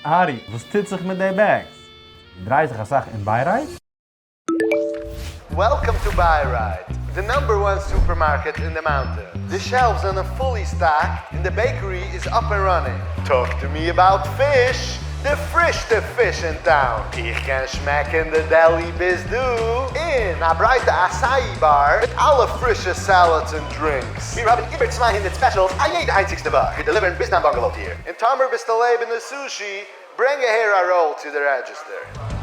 ארי, וואס טוט זיך מיט די bags? דו דרייסט זיך אסאך אין Bi-Rite? Welcome to Bi-Rite, the number one supermarket אין די mountain. די shelves זענען fully stocked און די bakery איז up and running. Talk to me about fish, די פרישסטע פיש אין town. איך קען שמעקן די deli ביז דא. און א ברייטע acai bar מיט אלע פרישע salads און drinks. מיר האבן איבער 200 specials א יעדע איינציגסטע וואך. מיר deliver ן ביז דיין bungalow טיר. און טאמער ביסטו לעבן די sushi, ברענג אהער א roll צו די register.